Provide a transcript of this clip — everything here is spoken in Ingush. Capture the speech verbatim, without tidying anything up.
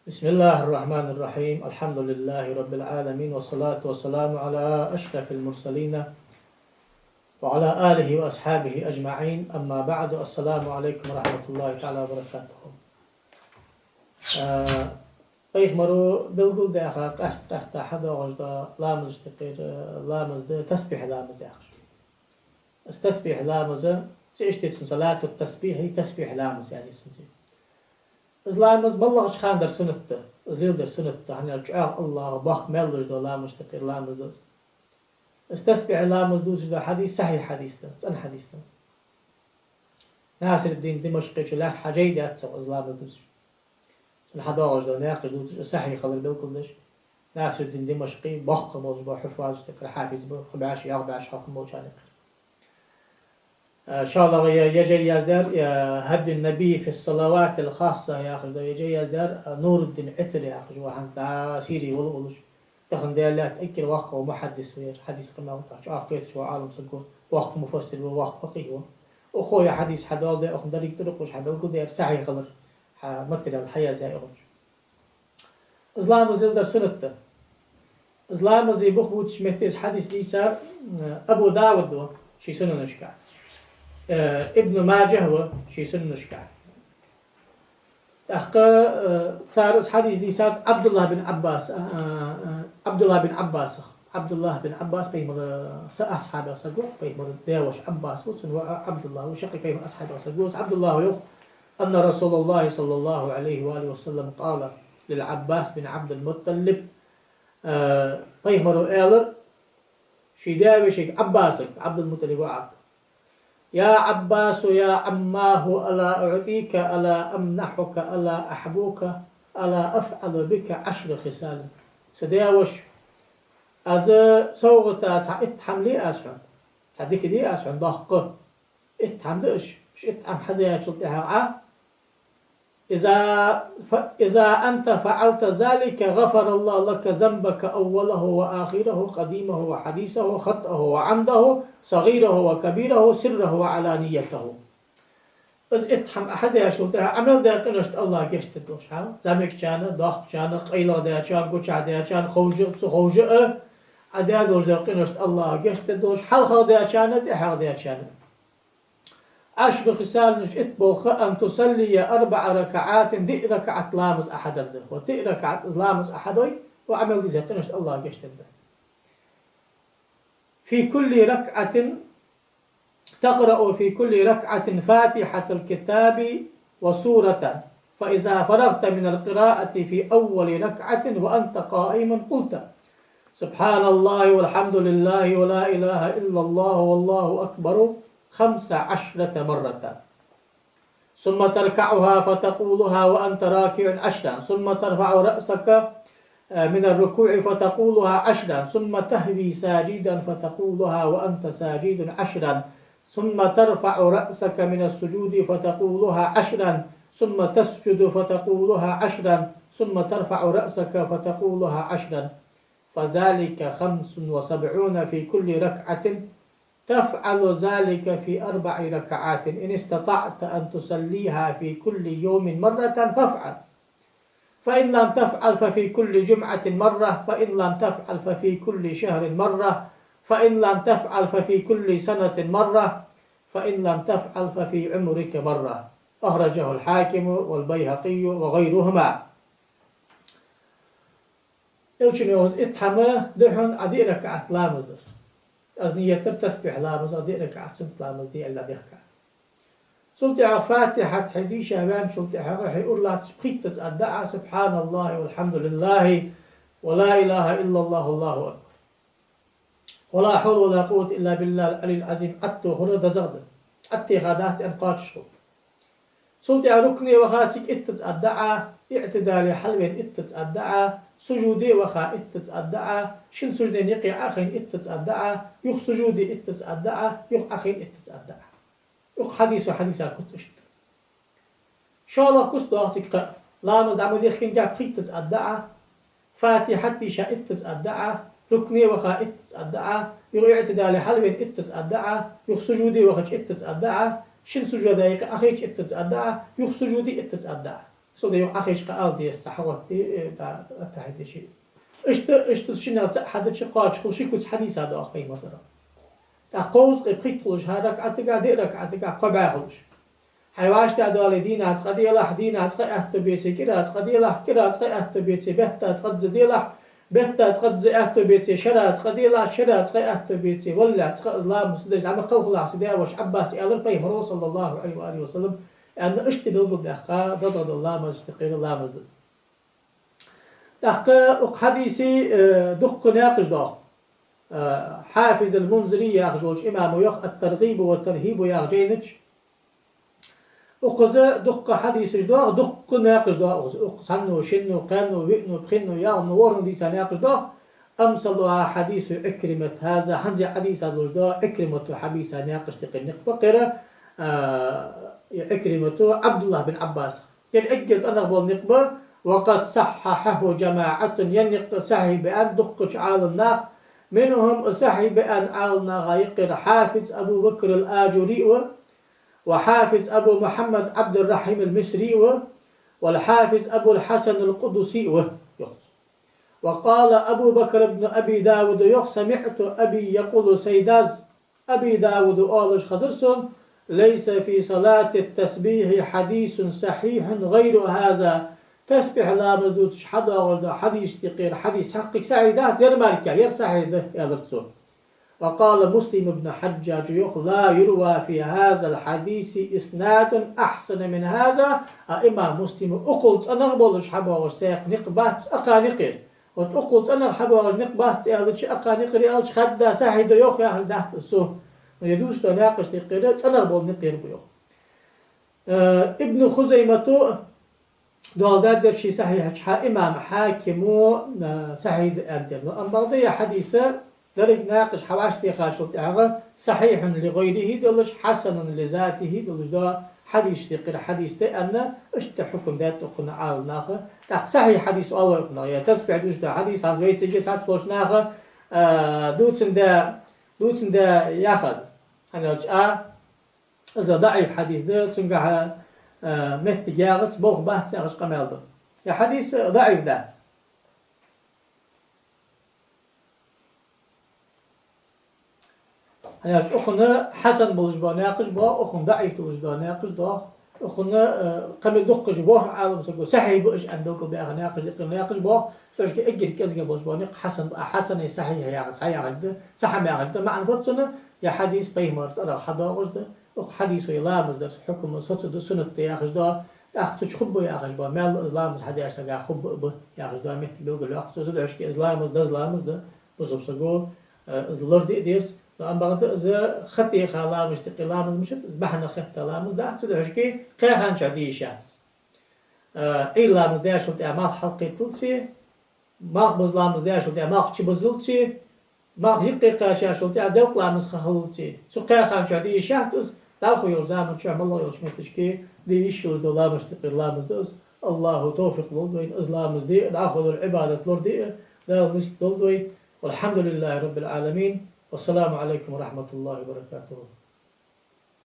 بسم الله الرحمن الرحيم. الحمد لله رب العالمين، والصلاة والسلام على أشرف المرسلين وعلى آله وأصحابه أجمعين. أما بعد، السلام عليكم ورحمة الله تعالى وبركاته. Э, пайхамара белгалдаьха къаьст-къаьста хьадоагӀаш дола ламазашта юкъера ламаз да тасбихь ламаз яхаш. Из тасбихь ламаз, цӀи иштта да цун, салату тасбихь, тасбихь ламаз аьнна да цун цӀи. Из ламаз моллагӀча хана дар суннат да, из леладар суннат да, хӀана аьлча чӀоагӀа АллахӀа боккха маьл луш дола ламазашта юкъера ламаз да из. Из тасбихь ламаз дувцаш дола хьадис сахьихь хьадис да, цӀена хьадис да. Насируддин Димашкъечо лаьтта хьа жай даьд цох из ламаз дувцаш. Цун хьадоагӀаш дола наькъаш дувцаш, из сахьихь хилар белгалдеш. Насируддин Димашкъи боккха болаш бола хьуффазашта юкъера хьафиз ва, кхы бӀаь шу, ялх бӀаь шу хьокхам болчарна юкъера. Э, шоллагӀа ер, ер жай яздаьр, э, «هدي النبي في الصلوات الخاصة» яхаш дола ер жай яздаьр, э, Нуруддин Ӏитр яхаш ва, хӀанз дӀа Сире вола волаш. Тахан Даьла лаьтта эггара воккха ва, мухьаддис ва ер, хьадис къамаьл тӀа чӀоагӀа кхеташ вола Ӏалам саг ва, воккха муфассир ва, воккха факъихӀ ва. Укхо ер хьадис хьадоаладаь, укхун деррига тӀурукъаш хьабелгалдаьр, сахьихь хилар, хьа материал хьаяздаь укхунца. Из ламаз леладар суннат да. Из ламаза бух бувцача метте из хьадис дийцар, э, Абу Давуд ва ший сунанашка. Э, Ибн Маджахь ва ший сунанашка. ТӀаккха, э, цар из хьадис дийцад Ӏабдуллахь бин Ӏаббас, э, э, Ӏабдуллахь бин Ӏаббасах. Ӏабдуллахь бин Ӏаббас пайхамара, э, са асхьабех саг ва, пайхамара даь-воша Ӏаббас ва, цун воӀ Ӏабдуллахь ва, шаккхе пайхамара асхьабех саг ва. Ӏабдуллахьа йоах: أن رسول الله صلى الله عليه وآله وسلم قال للعباس بن عبد المطلب, э, пайхамара аьлар ший даь-вешийга Ӏаббасага, Ӏабдул-МутӀалиба воӀага: يا عباس يا عماه، ألا أعطيك، ألا أمنحك، ألا أحبوك، ألا أفعل بك عشر خصال. Са даь-воша, аз совгӀата цхьа итт хӀама ле аз хьона, цхьа дика де аз хьона, доккха. Итт хӀама да уж, уж итт хӀама хьадаьчул тӀехьагӀа Ӏа: إذا ف-، إذا أنت فعلت ذلك غفر الله لك ذنبك أوله وآخره قديمه وحديثه خطأه وعمده صغيره وكبيره سره وعلانيته. Из итт хӀама Ӏа хьадаьчул тӀехьагӀа Ӏа мел даь къиношта АллахӀа гешт дергдолаш хьа, зӀамигачарна, доккхачарна, къайлагӀа даьчарна, гучахьа даьчарна, ховш а, ца ховш а, Ӏа даь долаш дола къиношта АллахӀа гешт дергдолаш, хьалхагӀа даьчарна, тӀехьагӀа даьчарна. عشر خصال, уж итт болх: أن تصلي أربع ركعات, диъ ракаӀат ламаз Ӏа хьадар да. Ва диъ ракаӀат ламаз Ӏа хьадой, ва Ӏа мел дизза къиношта АллахӀа гешт дергда. في كل ركعة، تقرأ في كل ركعة فاتحة الكتاب وسورة، فإذا فرغت من القراءة في أول ركعة وأنت قائم قلت: سبحان الله والحمد لله ولا إله إلا الله والله أكبر خمس عشرة مرة، ثم تركعها فتقولها وأنت راكع عشرا، ثم ترفع رأسك، آه، من الركوع فتقولها عشرا، ثم تهوي ساجدا فتقولها وأنت ساجد عشرا، ثم ترفع رأسك من السجود فتقولها عشرا، ثم تسجد فتقولها عشرا، ثم ترفع رأسك فتقولها عشرا، فذلك خمس وسبعون في كل ركعة، تفعل ذلك في أربع ركعات، إن استطعت أن تصليها في كل يوم مرة فافعل، فإن لم تفعل ففي كل جمعة مرة، فإن لم تفعل ففي كل شهر مرة، فإن لم تفعل ففي كل سنة مرة، فإن لم تفعل ففي عمرك مرة. أخرجه الحاكم والبيهقي وغيرهما. Элчано йоах, из итт хӀама да хьона Ӏа диъ ракаӀат ламаз дар. Аз нийят дар тасбихь ламаз, Ӏа диъ ракаӀат суннат ламаз де аьнна дехка аз. Цул тӀехьагӀа Фатихьат хьо дийша ваьнначул тӀехьагӀа хьо ура латташ пхийтта цӀи аргда Ӏа: سبحان الله والحمد لله ولا إله إلا الله والله أكبر. ولا حول ولا قوة إلا بالله العلي العظيم. Ӏаттохар дезагӀа да. Ӏаттеха дац аьнна кхоачаш хул. Цул тӀехьагӀа рукуӀе ваха цига итт цӀи аргда Ӏа, иӀтидале хьалвена итт цӀи аргда Ӏа, сужуде ваха итт цӀи аргда Ӏа, шин сужуден юкъе Ӏохайна итт цӀи аргда Ӏа, юха сужуде итт цӀи аргда Ӏа, юха Ӏохайна итт цӀи аргда Ӏа. Укх хьадисо, хьадиса куц иштта. ШоллагӀа куц доагӀа цига кхы а: ламаз дӀа ма дехкинге пхийтта цӀи аргда Ӏа, Фатихьат дийша итт цӀи аргда Ӏа, рукуӀе ваха итт цӀи аргда Ӏа, юха иӀтидале хьалвена итт цӀи аргда Ӏа, юха сужуде вахача итт цӀи аргда Ӏа, шин сужуда юкъе Ӏохайча итт цӀи аргда Ӏа, юха сужуде итт цӀи аргда Ӏа. Со да юха Ӏохайша кхы ала деза, цхьа хьагӀотти, э, да, аттахьият деши. Иштта, иштта шиннех цаӀ хьадича кхоачаш хул ши куц хьадис а доагӀа пайхамара. ТӀаккха кховзткъеи пхийтта хулаш, хӀара ракаӀатага, диъ ракаӀатага кхо бӀаь хулаш. Хьай вӀаштӀехьадоале дийнахьа цкъа делахь, дийнахьа цкъа аьттув беце кӀира цкъа делахь, кӀира цкъа аьттув беце бетта цкъазза делахь, бетта цкъазза аьттув беце шера цкъа делахь, шера цкъа аьттув беце валлалехь цкъа ламаз деш зӀамига кхалхалахь са даь-воша Ӏаббаса аьлар пайхамара, саллаллахӀу Ӏалайхи ва алихӀи ва саллам, аьнна, иштта белгалдаьккха дезагӀа дола ламазашта юкъера ламаз да из. ТӀаккха укх хьадиса, э, дуккха наькъаш доагӀа. Э, Хьафиз ал-Мунзири яхаш волча имамо йоах «Ат-Таргъибу ва ат-ТархӀибу» яхача жайна чу. Укхаза дуккха хьадисаш доагӀа, дуккха наькъаш доагӀа укхаза. Укх цхьанне, шинне, кхаьнне, виъне, пхенне, ялхне, ворхӀанне дийца наькъаш доагӀа. أمثلها حديث عكرمة هذا, хӀанз ер хьадис долаш дола Ӏикримата хьадиса наькъашта юкъера никъ ба-кх ер, а, Ӏикримата ӀабдуллахӀ бин Ӏаббасах. Ер эггара цӀенагӀа бола никъ ба, وقد صححه جماعة, ер никъ сахьихь ба аьнна дуккхача Ӏаламнаха, منهم, сахьихь ба аьнна Ӏаламнаха юкъера Хьафиз Абу Бакр ал-Аджури ва, وحافظ أبو محمد عبد الرحيم المصري ва, والحافظ أبو الحسن القدسي ва, йоах цо. وقال أبو بكر بن أبي داود, йоах, سمعت أبي يقول, сай дас Аби Дауда оалаш хазар сона: ليس في صلاة التسبيح حديث صحيح غير هذا. Тасбихь ламаз дувцаш хьадоагӀаш дола хьадисашта юкъера хьадис цхьаккха сахьихь дац, ер мара, ер сахьихь да, аьлар цо. وقال مسلم بن الحجاج, йоах: لا يروى في هذا الحديث إسناد أحسن من هذا. А имам Муслима укхул цӀенагӀа болаш хьабоагӀаш цхьаккха никъ бац, укханна юкъера. Вот укхул цӀенагӀа хьабоагӀаш никъ бац аьлча, укханна юкъера аьлча, хадда сахьихь да йоах яхилга дац из цо. Но ер дувцаш дола наькъашта юкъера цӀенагӀа бола никъ ер ба йоах. Э, Ибн Хузаймата доаладаьд ер ший сахьихьа чу, имам Хьакима, э, сахьихь да аьннад ер. Но амма бакъда ер хьадис деррига наькъаш хьавӀашагӀтехачул тӀехьагӀа صحيح لغيره долаш, حسن لذاته долаш дола хьадисашта юкъера хьадис да аьнна, иштта хьукам даьд укхунна Ӏаламнаха. ТӀаккха сахьихь хьадис оал вай укхунах, ер тасбихь дувцаш дола хьадис, хӀанз вайцига цхьаболча наха, а, дувцаш да, дувцаш да яхаш. ХӀана аьлча, а, из даӀиф хьадис да, цунгахьа, а, моттиг ягӀац, болх бац яхаш къамаьл да. Ер хьадис даӀиф дац. ХӀана аьлча укхунна хьасан болаш бола наькъаш боагӀа, укхунна даӀиф долаш дола наькъаш доагӀа. Укхунна, э, кхы ма дуккхача ворхӀ Ӏалам саго сахьихь ба уж аьнна белгалдаьха наькъаш, дикъа наькъаш боагӀа. Цу шерашка эггара кӀезига болаш бола никъ хьасан ба, а хьасане сахьихь яхар цхьа яхилга да, цхьа хӀама яхилга да. МаӀан фуд цун? Ер хьадис пайхамара цӀерагӀа хьадоагӀаш да, укх хьадисо ламаз дарца хьукам соцаду, суннат да яхаш да, тӀаккха цу чу хургба яхаш ба, маьл из ламаз хьадеш сага хургба а ба яхаш да, моттиг белгалйоаккх цо. Цу духьашка из ламаз деза ламаз да. Бусалба саго, э, из лораде а деза. Но амма бакъда из хатӀеха ламазашта юкъе ламаз мишта да, из бахьанах хетта ламаз дац, цу духьашка кхаь хана чу де йиш яц из. Э, Ӏуйра ламаз даьчул тӀехьагӀа малх хьалкхеталца, малхбуза ламаз даьчул тӀехьагӀа малх чубузалца, малх юкъе кхаьчачул тӀехьагӀа делкъа ламаз ха хилалца. Цу кхаь хана чу де йиш яц из, дӀахо йолча заман чухь малагӀа йолча моттигашка де йиш йолаш дола ламазашта юкъера ламаз да из. АллахӀа товфикъ лолда вайна из ламаз де а, дӀахо дола Ӏибадат лораде а, Дала нийсдолда вай. والحمد لله رب العالمين. والسلام عليكم ورحمة الله وبركاته.